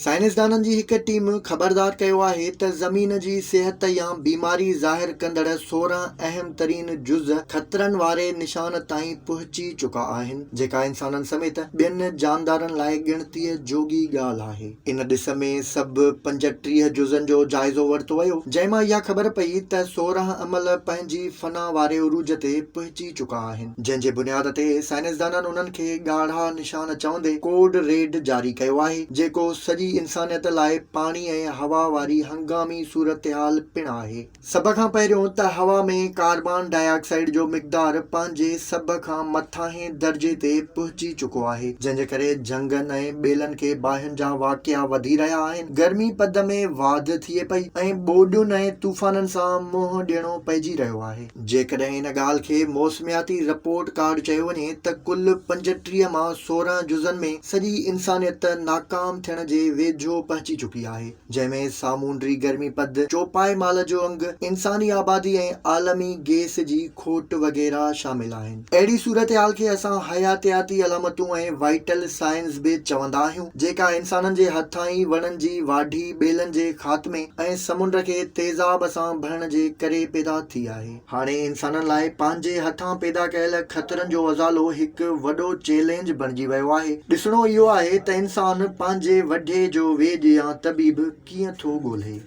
سائنسدانن جي هڪ ٽيم خبردار ڪيو آهي ته زمين جي صحت يا بيماري ظاهر ڪندڙ 16 اهم ترين جز خطرن واري نشان تائين پهچي چڪا آهن، جيڪا انسانن سميت ٻين جاندارن لاء ڳڻتيء جوڳي ڳالهه آهي. ان ڏس ۾ سڀ 35 جزن جو جائزو ورتو ويو، جنهن مان اها خبر پئي ته 16 عمل پنهنجي فنا واري عروج تي پهچي چڪا آهن. جنهن جي بنياد تي سائنسدانن انهن کي ڳاڙها نشان چوندي ڪوڊ ريڊ جاري ڪيو آهي، جيڪو سڄي انسانيت لاء پاڻي ۽ هوا واري هنگامي صورتحال پڻ آهي. سڀ کان پهريون ته هوا ۾ ڪاربان ڊاء آڪسائيڊ جو مقدار پنهنجي سڀ کان مٿاهين درجي تي پهچي چڪو آهي، جنهن جي ڪري جهنگن ۽ ٻيلن کي باهين جا واقعا وڌي رهيا آهن، گرمي پد ۾ واڌ ٿئي پئي ۽ ٻوڏين ۽ طوفانن سان منهن ڏيڻو پئجي رهيو آهي. جيڪڏهن ان ڳالهه کي موسمياتي رپورٽ ڪارڊ چيو وڃي ته ڪل 35 مان 16 جزن ۾ سڄي انسانيت ناڪام ٿيڻ جي ويجهو پهچي چڪي آهي، جنهن ۾ سامونڊي گرمي پد، چوپائي مال جو انگ، انساني آبادي ۽ عالمي گيس جي کوٽ وغيره شامل آهن. اهڙي صورتحال کي اسان حياتياتي علامتون ۽ وائٽل سائنز به چوندا آهيون، جيڪا انسانن جي هٿان ئي وڻن جي واڍي، ٻيلن جي خاتمي ۽ سمنڊ کي تيزاب سان ڀرڻ جي ڪري پيدا ٿي آهي. هاڻي انسانن لاء پنهنجي هٿان پيدا ڪيل خطرن جو ازالو هڪ وڏو چئلينج بڻجي ويو آهي. ڏسڻو اهو آهي ته انسان پنهنجي وڍي جو ويڄ يا طبيب ڪيئن ٿو ڳولهي.